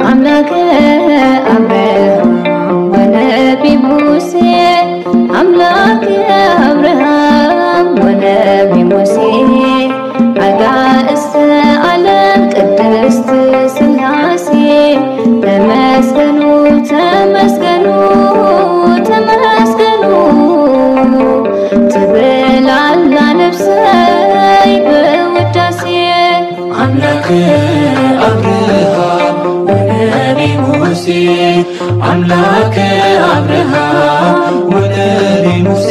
አምላከ አብርሃም ወነቢ ሙሴ፣ አምላከ አብርሃም ወነቢ ሙሴ፣ አጋእዝተ ዓለም ቅድስት ሥላሴ፣ ተመስገኑ፣ ተመስገኑ፣ ተመስገኑ ትብል ኣላ ነፍሰይ ብውዳሴ። አምላከ አብርሃም ወነቢ ሙሴ፣ አምላከ አብርሃም ወነቢ ሙሴ፣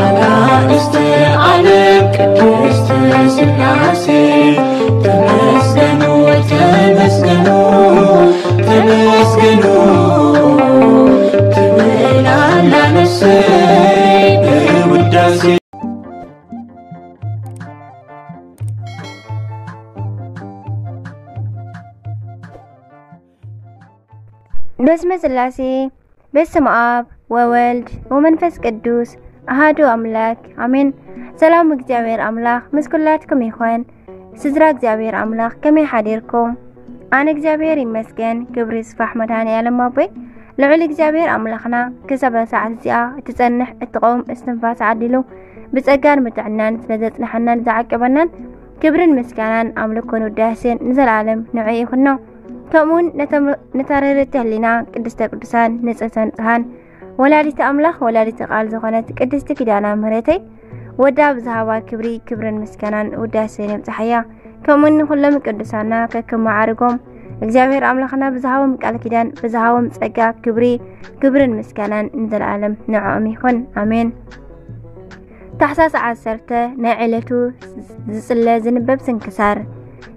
አጋእዝተ ዓለም ቅድስት ሥላሴ፣ ተመስገኑ፣ ተመስገኑ፣ ተመስገኑ ትብል ኣላ ነፍሰይ ብውዳሴ። በስመ ሥላሴ፣ በስመ አብ ወወልድ ወመንፈስ ቅዱስ አሃዱ አምላክ አሜን። ሰላም እግዚኣብሔር አምላክ ምስ ኩላትኩም ይኹን። ስድራ እግዚኣብሔር ኣምላኽ ከመይ ሓዲርኩም? ኣነ እግዚኣብሔር ይመስገን፣ ክብሪ ይስፋሕ መድኃኔ ዓለም ኣቦይ። ልዑል እግዚኣብሔር ኣምላኽና ክሳብ ሰዓት እዚኣ እትጸንሕ እትቐውም እስትንፋስ ዓዲሉ ብጸጋን ብጥዕናን ስለ ዘጽንሐናን ዝዓቀበናን ክብርን ምስጋናን ኣምልኮን ውዳሴን ንዘለዓለም ንዑ ይኹኖ። ከምኡውን ነተም-፣ ነታ ርህርህቲ ህሊና ቅድስተ ቅዱሳን ንጽህተ ንጽሃን ወላዲተ ኣምላኽ ወላዲተ ቃል ዝኾነት ቅድስቲ ኪዳነ ምሕረተይ ወዳ ብዝሃባ ክብሪ ክብርን ምስጋናን ውዳሴን የብጽሓያ። ከምኡውን ንኹሎም ቅዱሳና ከክም መዓርጎም እግዚኣብሔር ኣምላኽና ብዝሃቦም ቃል ኪዳን ብዝሃቦም ጸጋ ክብሪ ክብርን ምስጋናን ንዘለዓለም ንዕኦም ይኹን። ኣሜን። ታሕሳስ ዓሰርተ ናይ ዕለቱ ዝጽለ ዝንበብ ስንክሳር።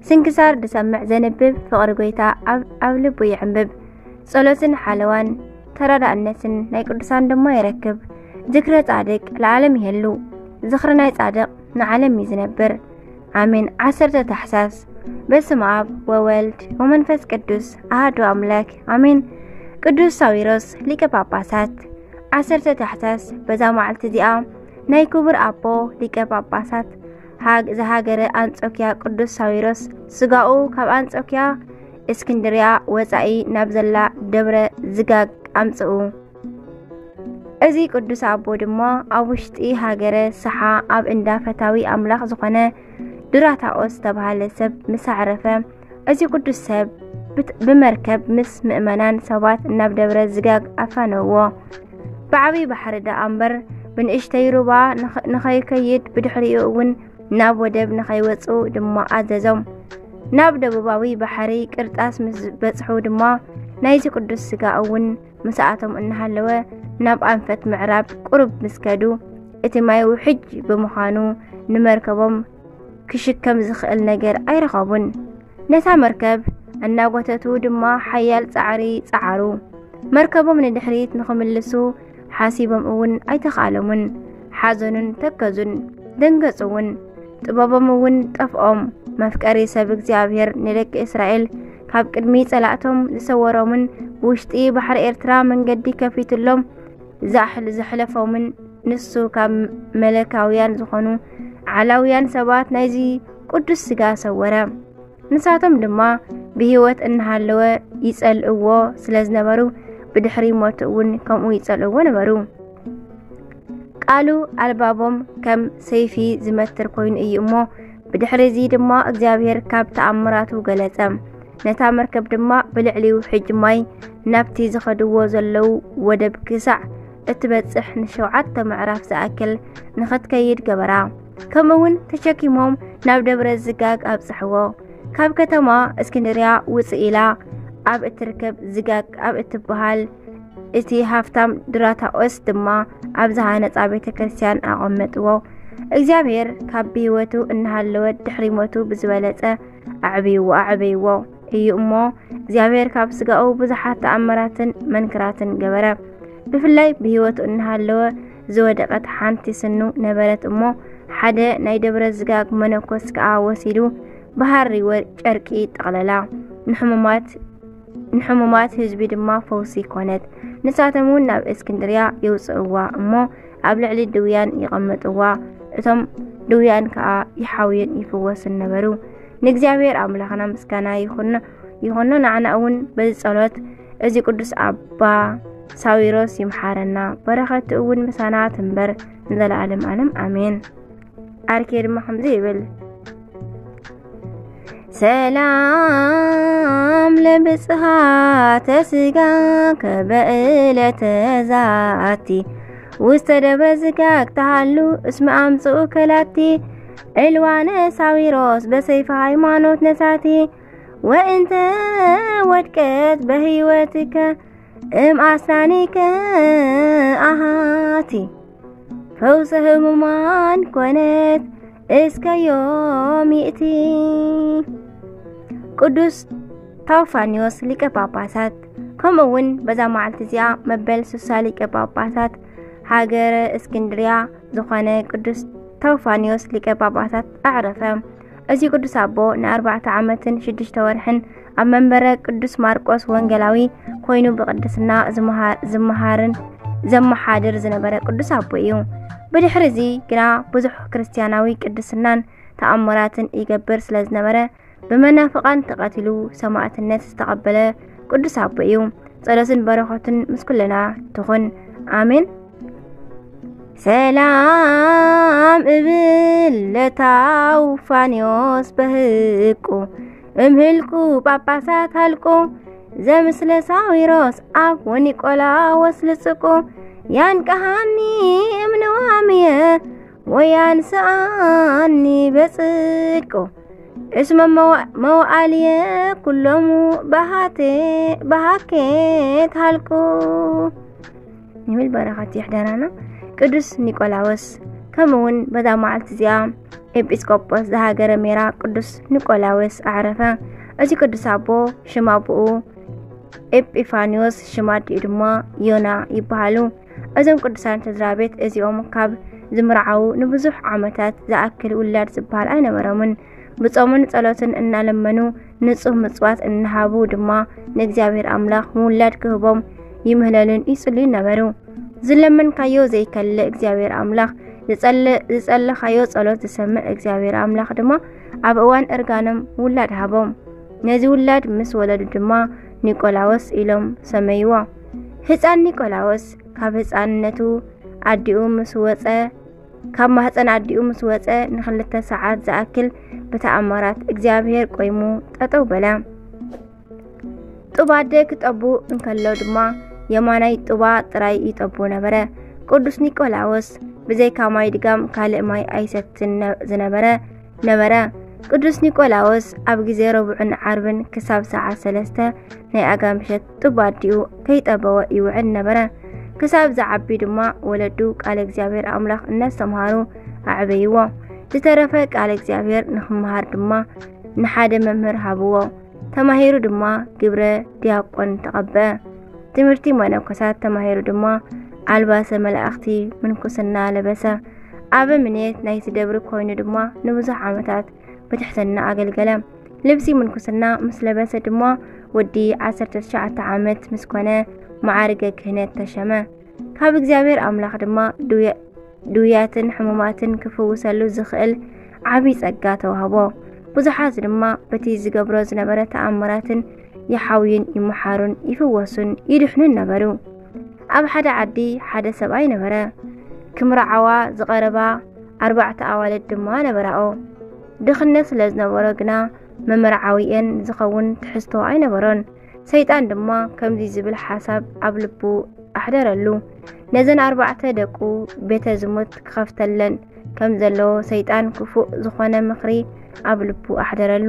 ስንክሳር ዝሰምዕ ዘንብብ ፍቕሪ ጐይታ ኣብ፣ ኣብ ልቡ ይዕንብብ። ጸሎትን ሓለዋን ተራዳእነትን ናይ ቅዱሳን ድማ ይረክብ። ዝክረ ጻድቅ ለዓለም ይሄሉ። ዝኽሪ ናይ ጻድቅ ንዓለም እዩ ዝነብር። ኣሜን። ዓሰርተ ታሕሳስ። በስመ አብ ወወልድ ወመንፈስ ቅዱስ አሐዱ አምላክ አሜን። ቅዱስ ሳዊሮስ ሊቀ ጳጳሳት። ዓሰርተ ታሕሳስ። በዛ መዓልቲ እዚኣ ናይ ክቡር ኣቦ ሊቀ ጳጳሳት ሃግ-፣ ዘሃገረ ኣንጾኪያ ቅዱስ ሳዊሮስ ስጋኡ ካብ ኣንጾኪያ እስክንድርያ ወጻኢ ናብ ዘላ ደብረ ዝጋግ ኣምጽኡ። እዚ ቅዱስ ኣቦ ድማ ኣብ ውሽጢ ሃገረ ሰሓ ኣብ እንዳ ፈታዊ ኣምላኽ ዝኾነ ድራታኦስ ዝተባህለ ሰብ ምስ ኣዕረፈ፣ እዚ ቅዱስ ሰብ ብት-፣ ብመርከብ ምስ ምእመናን ሰባት ናብ ደብረ ዝጋግ ኣፋነውዎ። ብዓብዪ ባሕሪ ደኣ እምበር ብንእሽተይ ሩባ ንኸ-፣ ንኸይከይድ ብድሕሪኡ እውን ናብ ወደብ ንኸይወጽኡ ድማ ኣዘዞም። ናብ ደቡባዊ ባሕሪ ቅርጣስ ምስ በጽሑ ድማ ናይዚ ቅዱስ ስጋ እውን ምስኣቶም እናሃለወ ናብ ኣንፈት ምዕራብ ቁሩብ ምስ ከዱ፣ እቲ ማይ ውሕጅ ብምዃኑ ንመርከቦም ክሽከም ዝኽእል ነገር ኣይረኸቡን። ነታ መርከብ እናጎተቱ ድማ ሓያል ጻዕሪ ጸዓሩ። መርከቦም ንድሕሪት ንኽምልሱ ሓሲቦም እውን ኣይተኻእሎምን። ሓዘኑን ተከዙን፣ ደንገጹ እውን። ጥበቦም እውን ጠፍኦም። መፍቀሪ ሰብ እግዚኣብሔር ንደቂ እስራኤል ካብ ቅድሚ ጸላእቶም ዝሰወሮምን ብውሽጢ ባሕሪ ኤርትራ መንገዲ ከፊትሎም ዛሕል-፣ ዘሕለፎምን ንሱ ካብ መለካውያን ዝኾኑ ዓላውያን ሰባት ናይዚ ቅዱስ ስጋ ሰወረ። ንሳቶም ድማ ብህይወት እናሃለወ ይጸልእዎ ስለ ዝነበሩ ብድሕሪ ሞቱ እውን ከምኡ ይጸልእዎ ነበሩ። ቃሉ ኣልባቦም ከም ሰይፊ ዝመትር ኮይኑ እዩ እሞ፣ ብድሕሪ እዚ ድማ እግዚኣብሔር ካብ ተኣምራቱ ገለጸ። ነታ መርከብ ድማ ብልዕሊ ውሕጅ ማይ ናብቲ ዝኸድዎ ዘለዉ ወደብ ክሳዕ እትበጽሕ ንሸውዓተ ምዕራፍ ዝኣክል ንኽትከይድ ገበራ። ከምኡውን ተሸኪሞም ናብ ደብረ ዝጋግ ኣብጽሕዎ። ካብ ከተማ እስክንድርያ ውጽእ ኢላ ኣብ እትርከብ ዝጋግ ኣብ እትበሃል እቲ ሃፍታም ድራታኦስ ድማ ኣብ ዝሃነጻ ቤተ ክርስቲያን ኣቐመጥዎ። እግዚኣብሔር ካብ ብህይወቱ እናሃለወ ድሕሪ ሞቱ ብዝበለጸ ኣዕብይዎ፣ ኣዕበይዎ እዩ እሞ፣ እግዚኣብሔር ካብ ስጋኡ ብዙሓት ተኣምራትን መንክራትን ገበረ። ብፍላይ ብህይወቱ እናሃለወ ዝወደቐት ሓንቲ ስኑ ነበረት እሞ፣ ሓደ ናይ ደብረ ዝጋግ መነኮስ ከኣ ወሲዱ ብሃሪ ወ-፣ ጨርቂ ጠቕለላ። ንሕሙማት፣ ንሕሙማት ህዝቢ ድማ ፈውሲ ኮነት። ንሳቶም እውን ናብ እስክንድርያ የውፅእዋ እሞ፣ ኣብ ልዕሊ ድውያን ይቐምጥዋ። እቶም ድውያን ከኣ ይሓውዩን ይፍወሱን ነበሩ። ንእግዚኣብሔር ኣምላኽና ምስጋና ይኹኖ። ንዓና እውን በዚ ጸሎት እዚ ቅዱስ ኣባ ሳዊሮስ ይምሓረና፣ በረኸቱ እውን ምሳና ትንበር ንዘለኣለም ኣለም ኣሜን። ኣርኬ ድማ ከምዚ ይብል። ሰላም ለብጽሓተ ስጋ ከበእለተ ዛቲ ውስተ ደብረ ዝጋግ ተሃሉ እስመ ኣምጽኡ ከላቲ ዕልዋነ ሳዊሮስ በሰይፈ ሃይማኖት ነሳቲ ወእንተ ወድቀት በህይወትከ እም ኣስናኒከ ኣሃቲ ፈውሰ ህሙማን ኮነት እስከ ዮም ይእቲ። ቅዱስ ታውፋኒዮስ ሊቀ ጳጳሳት ከምኡ እውን በዛ መዓልቲ እዚኣ መበል ስሳ ሊቀ ጳጳሳት ሃገረ እስክንድርያ ዝኾነ ቅዱስ ታውፋኒዮስ ሊቀ ጳጳሳት ኣዕረፈ። እዚ ቅዱስ ኣቦ ንኣርባዕተ ዓመትን ሽዱሽተ ወርሕን ኣብ መንበረ ቅዱስ ማርቆስ ወንጌላዊ ኮይኑ ብቅድስና ዝመሃ- ዝመሃርን ዘመሓድር ዝነበረ ቅዱስ ኣቦ እዩ። ብድሕሪ እዚ ግና ብዙሕ ክርስትያናዊ ቅድስናን ተኣምራትን ይገብር ስለ ዝነበረ ብመናፍቃን ተቐቲሉ ሰማዕትነት ዝተቐበለ ቅዱስ ኣቦ እዩ። ጸሎትን በረኸቱን ምስ ኩልና ትኹን። ኣሜን። ሰላም እብል ለታውፋንዮስ በህቁ እምህልቁ ጳጳሳት ሃልቁ ዘምስለ ሳዊሮስ ኣብ ወኒቆላዎስ ልጽቁ ያንቀሃኒ እምንዋምየ ወያንስኣኒ በጽድቁ እስመ መዋ- መዋዕልየ ኩሎሙ በሃቴ በሃኬት ሃልቁ ይብል። በረኸት ይሕደራና። ቅዱስ ኒቆላዎስ ከምኡ እውን በዛ መዓልቲ እዚኣ ኤጲስቆጶስ ዘሃገረ ሜራ ቅዱስ ኒቆላዎስ ኣዕረፈ። እዚ ቅዱስ ኣቦ ሽም ኣቦኡ ኤጲፋኒዎስ ሽም ኣዲኡ ድማ ዮና ይበሃሉ። እዞም ቅዱሳን ስድራ ቤት እዚኦም ካብ ዝምርዓዉ ንብዙሕ ዓመታት ዝኣክል ውላድ ዝበሃል ኣይነበሮምን። ብጾምን ጸሎትን እናለመኑ ንጹህ ምጽዋት እናሃቡ ድማ ንእግዚኣብሔር ኣምላኽ ምውላድ ክህቦም ይምህለሉን ይጽልዩን ነበሩ። ዝለመንካዮ ዘይከልእ እግዚኣብሔር ኣምላኽ ዝጸለ- ዝጸለኻዮ ጸሎት ዝሰምዕ እግዚኣብሔር ኣምላኽ ድማ ኣብ እዋን እርጋኖም ውላድ ሃቦም። ነዚ ውላድ ምስ ወለዱ ድማ ኒቆላዎስ ኢሎም ሰመይዎ። ህፃን ኒቆላዎስ ካብ ህፃንነቱ ኣዲኡ ምስ ወፀ ካብ ማህፀን ኣዲኡ ምስ ወፀ ንክልተ ሰዓት ዝኣክል ብተኣምራት እግዚኣብሔር ቆይሙ ጠጠው በለ። ጡብ ኣደ ክጠቡ እንከሎ ድማ የማናይ ጡባ ጥራይ ይጠቡ ነበረ። ቅዱስ ኒቆላዎስ ብዘይካ ማይ ድጋም ካልእ ማይ ኣይሰትን ነ- ዝነበረ ነበረ። ቅዱስ ኒቆላዎስ ኣብ ግዜ ረቡዕን ዓርብን ክሳብ ሰዓት ሰለስተ ናይ ኣጋምሸት ጡብ ኣዲኡ ከይጠበወ ይውዕል ነበረ። ክሳብ ዝዓቢ ድማ ወለዱ ቃል እግዚኣብሔር ኣምላኽ እናስተምሃሩ ኣዕበይዎ። ዝተረፈ ቃል እግዚኣብሔር ንክምሃር ድማ ንሓደ መምህር ሃብዎ። ተማሂሩ ድማ ግብረ ዲያቆን ተቐበ። ትምህርቲ መነኮሳት ተማሂሩ ድማ ኣልባሰ መላእኽቲ ምንኩስና ለበሰ። ኣበ ምኔት ናይቲ ደብሪ ኮይኑ ድማ ንብዙሕ ዓመታት ብትሕትና ኣገልገለ። ልብሲ ምንኩስና ምስ ለበሰ ድማ ወዲ ዓሰርተ ትሽዓተ ዓመት ምስ ኮነ መዓርገ ክህነት ተሸመ። ካብ እግዚኣብሔር ኣምላኽ ድማ ድውያ- ድውያትን ሕሙማትን ክፍውሰሉ ዝኽእል ዓቢ ጸጋ ተዋህቦ። ብዙሓት ድማ በቲ ዝገብሮ ዝነበረ ተኣምራትን ይሓውዩን ይመሓሩን ይፍወሱን ይድሕኑን ነበሩ። ኣብ ሓደ ዓዲ ሓደ ሰብኣይ ነበረ። ክምርዓዋ ዝቐረባ ኣርባዕተ ኣዋልድ ድማ ነበራኦ። ድኽነት ስለ ዝነበሮ ግና መመርዓዊኤን ዝኸውን ትሕዝቶ ኣይነበሮን። ሰይጣን ድማ ከምዚ ዝብል ሓሳብ ኣብ ልቡ ኣሕደረሉ። ነዘን ኣርባዕተ ደቁ ቤተ ዝሙት ክኸፍተለን ከም ዘለዎ ሰይጣን ክፉእ ዝኾነ ምኽሪ ኣብ ልቡ ኣሕደረሉ።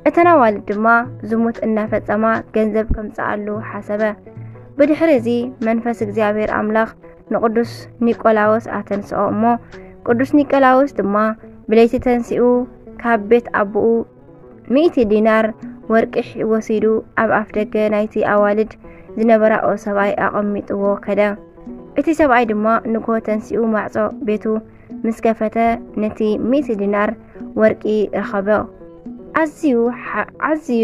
እተን ኣዋልድ ድማ ዝሙት እናፈጸማ ገንዘብ ከምጽኣሉ ሓሰበ። ብድሕሪ እዚ መንፈስ እግዚኣብሔር ኣምላኽ ንቅዱስ ኒቆላዎስ ኣተንስኦ እሞ ቅዱስ ኒቆላዎስ ድማ ብለይቲ ተንሲኡ ካብ ቤት ኣቦኡ ሚእቲ ዲናር ወርቂ ወሲዱ ኣብ ኣፍደገ ናይቲ ኣዋልድ ዝነበራኦ ሰብኣይ ኣቐሚጥዎ ከደ። እቲ ሰብኣይ ድማ ንግሆ ተንሲኡ ማዕጾ ቤቱ ምስ ከፈተ ነቲ ሚእቲ ዲናር ወርቂ ረኸቦ። ኣዝዩ ሓ- ኣዝዩ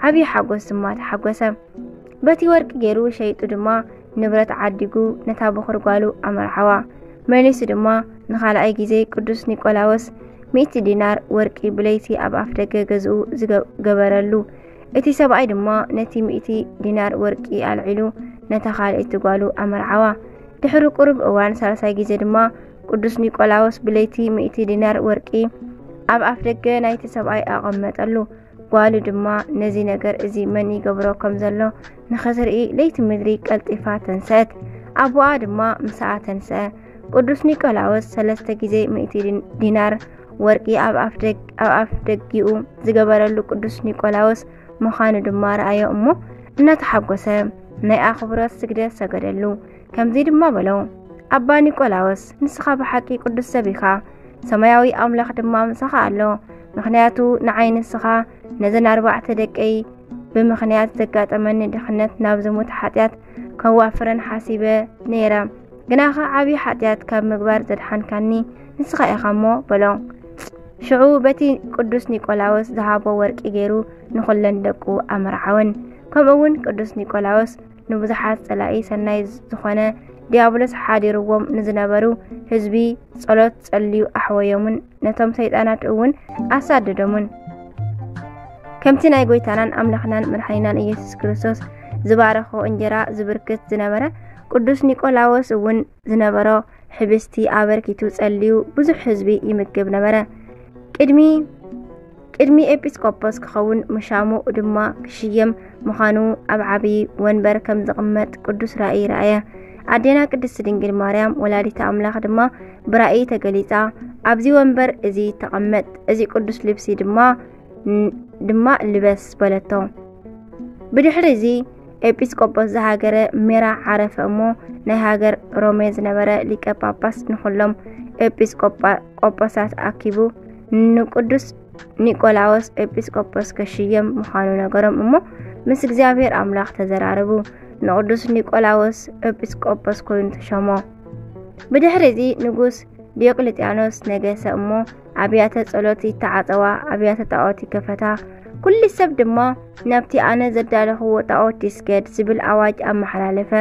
ዓብዪ ሓጎስ ድማ ተሓጎሰ። በቲ ወርቂ ገይሩ ሸይጡ ድማ ንብረት ዓዲጉ ነታ በኹር ጓሉ ኣመርዓዋ። መሊሱ ድማ ንኻልኣይ ግዜ ቅዱስ ኒቆላዎስ ሚእቲ ዲናር ወርቂ ብለይቲ ኣብ ኣፍ ደገ ገዝኡ ዝገበረሉ። እቲ ሰብኣይ ድማ ነቲ ሚእቲ ዲናር ወርቂ ኣልዒሉ ነታ ካልኣይቲ ጓሉ ኣመርዓዋ። ድሕሪ ቁሩብ እዋን ሳልሳይ ግዜ ድማ ቅዱስ ኒቆላዎስ ብለይቲ ሚእቲ ዲናር ወርቂ ኣብ ኣፍ ደገ ናይቲ ሰብኣይ ኣቐመጠሉ። ጓሉ ድማ ነዚ ነገር እዚ መን ይገብሮ ከም ዘሎ ንኽትርኢ ለይቲ ምድሪ ቀልጢፋ ተንስአት። ኣቦኣ ድማ ምሳኣ ተንስአ። ቅዱስ ኒቆላዎስ ሰለስተ ግዜ ሚእቲ ዲናር ወርቂ ኣብ ኣፍ ደጊኡ ዝገበረሉ ቅዱስ ኒቆላዎስ ምዃኑ ድማ ረኣዮ እሞ እናተሓጎሰ ናይ ኣኽብሮት ስግደት ሰገደሉ። ከምዚ ድማ በሎ፣ ኣባ ኒቆላዎስ፣ ንስኻ ብሓቂ ቅዱስ ሰብ ኢኻ፣ ሰማያዊ ኣምላኽ ድማ ምሳኻ ኣሎ። ምኽንያቱ ንዓይ ንስኻ ነዘን ኣርባዕተ ደቀይ ብምኽንያት ዘጋጠመኒ ድኽነት ናብ ዝሙት ሓጢኣት ከዋፍረን ሓሲበ ነይረ። ግናኸ ዓብዪ ሓጢኣት ካብ ምግባር ዘድሓንካኒ ንስኻ ኢኻ እሞ በሎ። ሽዑ በቲ ቅዱስ ኒቆላዎስ ዝሃቦ ወርቂ ገይሩ ንኹለን ደቁ ኣመርዓወን። ከምኡ እውን ቅዱስ ኒቆላዎስ ንብዙሓት ጸላኢ ሰናይ ዝኾነ ዲያብሎስ ሓዲርዎም ንዝነበሩ ህዝቢ ጸሎት ጸልዩ ኣሕወዮምን ነቶም ሰይጣናት እውን ኣሳደዶምን። ከምቲ ናይ ጎይታናን ኣምላኽናን መድሓኒናን ኢየሱስ ክርስቶስ ዝባረኾ እንጀራ ዝብርክት ዝነበረ ቅዱስ ኒቆላዎስ እውን ዝነበሮ ሕብስቲ ኣበርኪቱ ጸልዩ ብዙሕ ህዝቢ ይምግብ ነበረ። ቅድሚ ቅድሚ ኤጲስቆጶስ ክኸውን ምሻሙ ድማ ክሽየም ምዃኑ ኣብ ዓቢ ወንበር ከም ዝቕመጥ ቅዱስ ራእይ ረኣየ። ኣዴና ቅድስቲ ድንግል ማርያም ወላዲተ ኣምላኽ ድማ ብራእይ ተገሊጻ፣ "ኣብዚ ወንበር እዚ ተቐመጥ፣ እዚ ቅዱስ ልብሲ ድማ ድማ ልበስ" በለቶ። ብድሕሪ እዚ ኤጲስቆጶስ ዝሃገረ ሜራ ዓረፈ እሞ ናይ ሃገር ሮሜ ዝነበረ ሊቀ ጳጳስ ንኹሎም ኤጲስቆጳ ቆጶሳት ኣኪቡ ንቅዱስ ኒቆላዎስ ኤጲስቆጶስ ከሽየም ምዃኑ ነገሮም እሞ ምስ እግዚኣብሔር ኣምላኽ ተዘራረቡ። ንቅዱስ ኒቆላዎስ ኤጲስቆጶስ ኮይኑ ተሾሞ። ብድሕሪ እዚ ንጉስ ዲዮቅልጥያኖስ ነገሰ እሞ ኣብያተ ጸሎት ይተዓጸዋ፣ ኣብያተ ጣዖት ይከፈታ። ኩሉ ሰብ ድማ ናብቲ ኣነ ዘዳለኽዎ ጣዖት ይስገድ ዝብል ኣዋጅ ኣመሓላለፈ።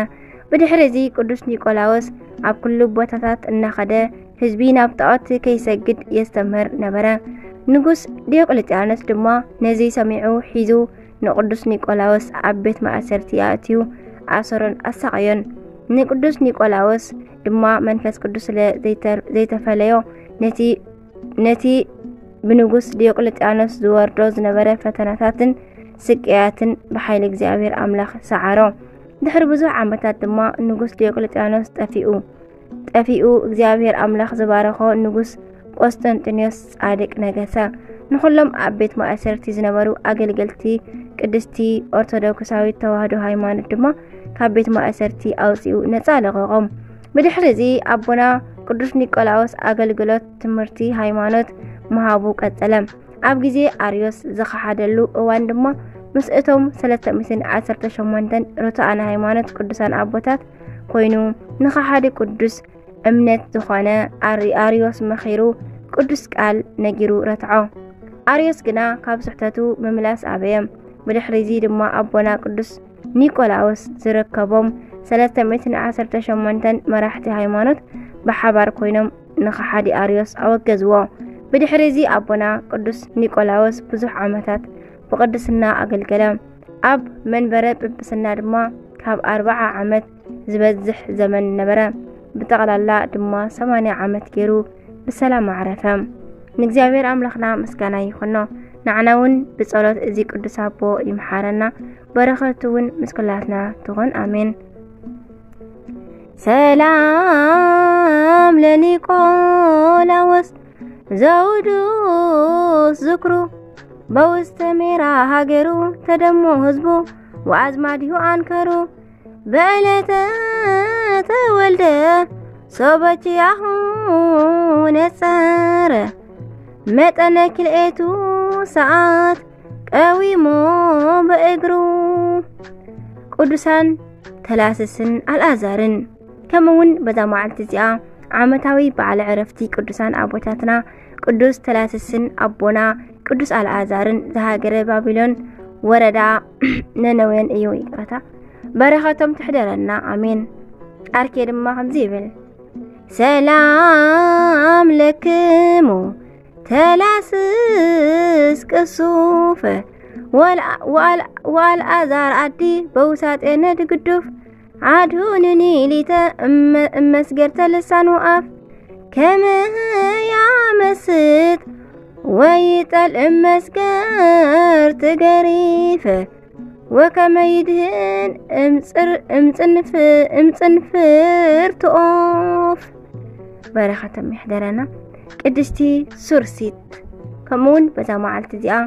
ብድሕሪ እዚ ቅዱስ ኒቆላዎስ ኣብ ኩሉ ቦታታት እናኸደ ህዝቢ ናብ ጣዖት ከይሰግድ የስተምህር ነበረ። ንጉስ ዲዮቅልጥያኖስ ድማ ነዚ ሰሚዑ ሒዙ ንቅዱስ ኒቆላዎስ ኣብ ቤት ማእሰርቲ ኣእትዩ ኣሰሮን ኣሳቐዮን። ንቅዱስ ኒቆላዎስ ድማ መንፈስ ቅዱስ ስለ ዘይተፈለዮ ነቲ ነቲ ብንጉስ ዲዮቅልጥያኖስ ዝወርዶ ዝነበረ ፈተናታትን ስቅያትን ብሓይሊ እግዚኣብሔር ኣምላኽ ሰዓሮ። ድሕሪ ብዙሕ ዓመታት ድማ ንጉስ ዲዮቅልጥያኖስ ጠፊኡ ጠፊኡ እግዚኣብሔር ኣምላኽ ዝባረኾ ንጉስ ቆስጠንጢኖስ ጻድቅ ነገሰ። ንኹሎም ኣብ ቤት ማእሰርቲ ዝነበሩ ኣገልገልቲ ቅድስቲ ኦርቶዶክሳዊት ተዋህዶ ሃይማኖት ድማ ካብ ቤት ማእሰርቲ ኣውጺኡ ነጻ ለቐቖም። ብድሕሪ እዚ ኣቦና ቅዱስ ኒቆላዎስ ኣገልግሎት ትምህርቲ ሃይማኖት ምሃቡ ቀጸለ። ኣብ ግዜ ኣርዮስ ዝኸሓደሉ እዋን ድማ ምስ እቶም ሰለስተ ሚእትን ዓሰርተ ሸሞንተን ርቱዓን ሃይማኖት ቅዱሳን ኣቦታት ኮይኑ ንኸሓዲ ቅዱስ እምነት ዝኾነ ኣሪ-፣ ኣርዮስ መኺሩ ቅዱስ ቃል ነጊሩ ረትዖ። ኣርዮስ ግና ካብ ስሕተቱ ምምላስ ኣበየ። ብድሕሪ እዚ ድማ ኣቦና ቅዱስ ኒቆላዎስ ዝርከቦም ሰለስተ ሚእትን ዓሰርተ ሸሞንተን መራሕቲ ሃይማኖት ብሓባር ኮይኖም ንኸሓዲ ኣርዮስ ኣወገዝዎ። ብድሕሪ እዚ ኣቦና ቅዱስ ኒቆላዎስ ብዙሕ ዓመታት ብቅድስና ኣገልገለ። ኣብ መንበረ ጵጵስና ድማ ካብ ኣርብዓ ዓመት ዝበዝሕ ዘመን ነበረ። ብጠቕላላ ድማ ሰማንያ ዓመት ገይሩ ብሰላም ኣዕረፈ። ንእግዚኣብሔር ኣምላኽና ምስጋና ይኹኖ። ንዓና እውን ብጸሎት እዚ ቅዱስ ኣቦ ይምሓረና። በረኸቱ እውን ምስ ኩላትና ትኹን። ኣሜን። ሰላም ለኒቆላዎስ ዘውዱስ ዝክሩ በውስተ ሜራ ሃገሩ ተደሞ ህዝቡ ወአዝማዲሁ አንከሩ። በዕለተ ተወልደ ሶበችያሁ ነጸረ መጠነ ክልኤቱ ሰዓት ቀዊሞ በእግሩ። ቅዱሳን ተላስስን ኣልኣዛርን። ከምኡ እውን በዛ መዓልቲ እዚኣ ዓመታዊ በዓለ ዕረፍቲ ቅዱሳን ኣቦታትና ቅዱስ ተላስስን ኣቦና ቅዱስ ኣልኣዛርን ዘሃገረ ባቢሎን ወረዳ ነነዌን እዩ። ይቅረታ። በረኸቶም ትሕደረና። ኣሜን። ኣርኬ ድማ ከምዚ ይብል፣ ሰላም ለክሙ ተላስስ ቅሱፈ ወልኣዛር ኣዲ በውሳጤነ ድግዱፍ ኣድሁንኒ ሊተ እመስገርተ ልሳን ወኣፍ ከመያ መስጥ ወይጠል እመስገር ትገሪፈ ወከመ ይድህን እምፅንፍር ትኦፍ። በረኸቶም ይሕደረና። ቅድስቲ ሱርሲት ከምኡውን በዛ መዓልቲ እዚኣ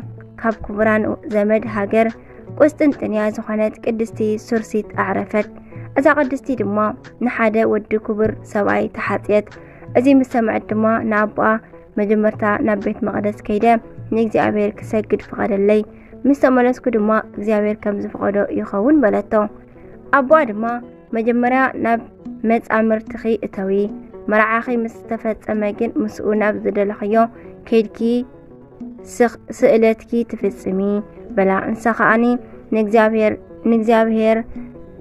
ካብ ክቡራን ዘመድ ሃገር ቁስጥንጥንያ ዝኾነት ቅድስቲ ሱርሲት ኣዕረፈት። እዛ ቅድስቲ ድማ ንሓደ ወዲ ክቡር ሰብኣይ ተሓጽየት። እዚ ምስ ሰምዐት ድማ ንኣቦኣ መጀመርታ ናብ ቤት መቕደስ ከይደ ንእግዚኣብሔር ክሰግድ ፍቐደለይ፣ ምስ ተመለስኩ ድማ እግዚኣብሔር ከም ዝፈቐዶ ይኸውን በለቶ። ኣቦኣ ድማ መጀመርያ ናብ መጻምርትኺ እተዊ፣ መርዓኺ ምስ ተፈጸመ ግን ምስኡ ናብ ዝደለኽዮ ከይድኪ ስእለትኪ ትፍጽሚ በላ። እንሳ ከኣኒ ንእግዚኣብሔር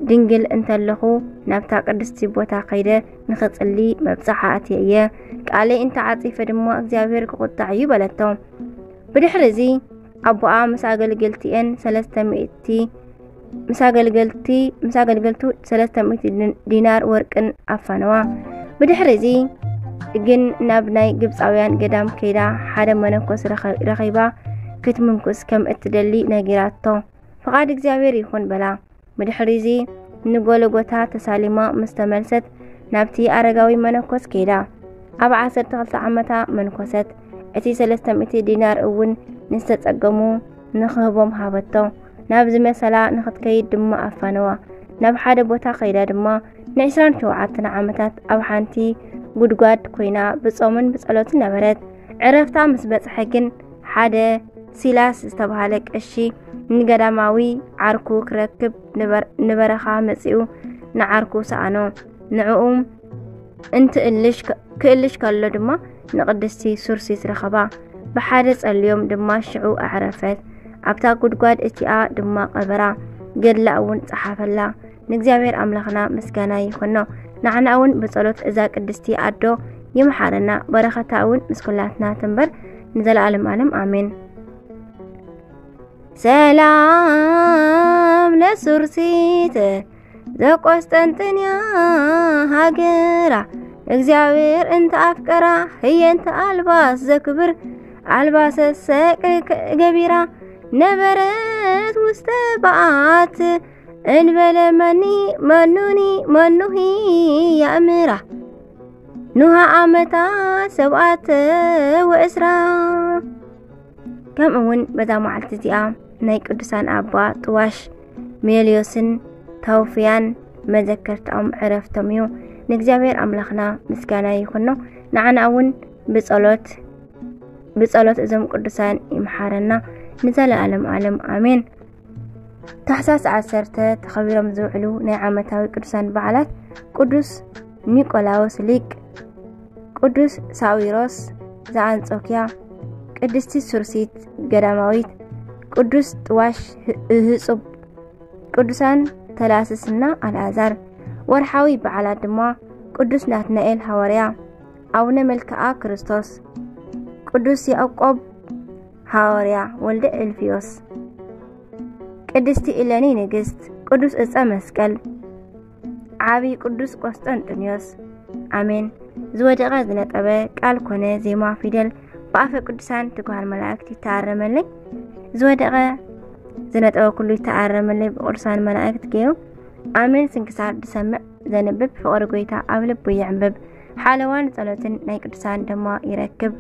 ድንግል እንተለኹ ናብታ ቅድስቲ ቦታ ከይደ ንኽጽሊ መብጽዓ ኣትየ እየ። ቃለይ እንተ ዓጺፈ ድማ እግዚኣብሔር ክቑጣዕ እዩ በለቶ። ብድሕሪ እዚ ኣቦኣ ምስ ኣገልገልቲኤን ሰለስተ ሚእቲ ምስ ኣገልገልቲ ምስ ኣገልገልቱ ሰለስተ ሚእቲ ዲናር ወርቅን ኣፋነዋ። ብድሕሪ እዚ ግን ናብ ናይ ግብፃውያን ገዳም ከይዳ ሓደ መነኮስ ረኺባ ክትምንኩስ ከም እትደሊ ነጊራቶ። ፍቓድ እግዚኣብሔር ይኹን በላ። ብድሕሪ እዚ ንጎለጎታ ተሳሊማ ምስ ተመልሰት ናብቲ ኣረጋዊ መነኮስ ከይዳ። ኣብ ዓሰርተ ክልተ ዓመታ መንኮሰት። እቲ ሰለስተ ሚእቲ ዲናር እውን ንዝተጸገሙ ንኽህቦም ሃበቶ። ናብ ዝመሰላ ንኽትከይድ ድማ ኣፋነዋ። ናብ ሓደ ቦታ ከይዳ ድማ ንዕስራን ሸውዓተን ዓመታት ኣብ ሓንቲ ጉድጓድ ኮይና ብጾምን ብጸሎትን ነበረት። ዕረፍታ ምስ በጽሐ ግን ሓደ ሲላስ ዝተባህለ ቀሺ ንገዳማዊ ዓርኩ ክረክብ ንበረኻ መጺኡ ንዓርኩ ሰኣኖ። ንዕኡ ክእልሽ ከሎ ድማ ንቅድስቲ ሱርሲት ረኸባ። ብሓደ ጸልዮም ድማ ሽዑ ኣዕረፈት። ኣብታ ጉድጓድ እቲኣ ድማ ቀበራ። ገድላ እውን ጸሓፈላ። ንእግዚኣብሔር ኣምላኽና ምስጋና ይኹኖ። ንዓና እውን ብጸሎት እዛ ቅድስቲ ኣዶ ይምሓረና። በረኸታ እውን ምስ ኩላትና ትንበር ንዘለዓለም ዓለም ኣሜን። ሰላም ለሱርሲት ዘቆስጠንጥንያ ሃገራ እግዚኣብሔር እንተ ኣፍቀራ ህየንተ ኣልባስ ዘክብር ኣልባሰ ሰቅ ገቢራ ነበረት ውስተ በዓት እንበለ መኒ መኑኒ መኑሂ ያእምራ ኑሃ ዓመታ ሰብዓተ ወዕስራ። ከምኡ እውን በዛ መዓልቲ እዚኣ ናይ ቅዱሳን ኣባ ጥዋሽ ሜልዮስን ታውፍያን መዘከርታኦም ዕረፍቶም እዩ። ንእግዚኣብሔር ኣምላኽና ምስጋና ይኹኖ። ንዓና እውን ብጸሎት ብጸሎት እዞም ቅዱሳን ይምሓረና ንዘለኣለም ዓለም ኣሜን። ታሕሳስ ዓሰርተ ተኸቢሮም ዝውዕሉ ናይ ዓመታዊ ቅዱሳን በዓላት ቅዱስ ኒቆላዎስ ሊቅ፣ ቅዱስ ሳዊሮስ ዘኣንጾኪያ፣ ቅድስቲ ሱርሲት ገዳማዊት፣ ቅዱስ ጥዋሽ ህጹብ፣ ቅዱሳን ተላስስና ኣልኣዛር። ወርሓዊ በዓላት ድማ ቅዱስ ናትናኤል ሃዋርያ፣ ኣቡነ መልክዓ ክርስቶስ፣ ቅዱስ ያዕቆብ ሃዋርያ ወልደ እልፍዮስ፣ ቅድስቲ እለኒ ንግስት፣ ቅዱስ እፀ መስቀል፣ ዓብዪ ቅዱስ ቆስጠንጥንዮስ። ኣሜን። ዝወደቐ ዝነጠበ ቃል ኮነ ዜማ ፊደል ብኣፈ ቅዱሳን ትጉሃን መላእክት ይተኣረመለይ። ዝወደቐ ዝነጠበ ኩሉ ይተኣረመለይ ብቅዱሳን መላእክት ገይሩ። ኣሜን። ስንክሳር ዝሰምዕ ዘንብብ ፍቕሪ ጎይታ ኣብ ልቡ ይዕንብብ። ሓለዋን ጸሎትን ናይ ቅዱሳን ድማ ይረክብ።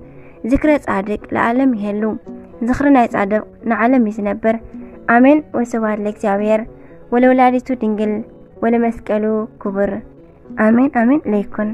ዝክረ ጻድቅ ለዓለም ይሄሉ። ዝኽሪ ናይ ጻድቅ ንዓለም እዩ ዝነብር። ኣሜን። ወስብሐት ለእግዚኣብሔር ወለወላዲቱ ድንግል ወለመስቀሉ ክቡር። ኣሜን ኣሜን ለይኩን።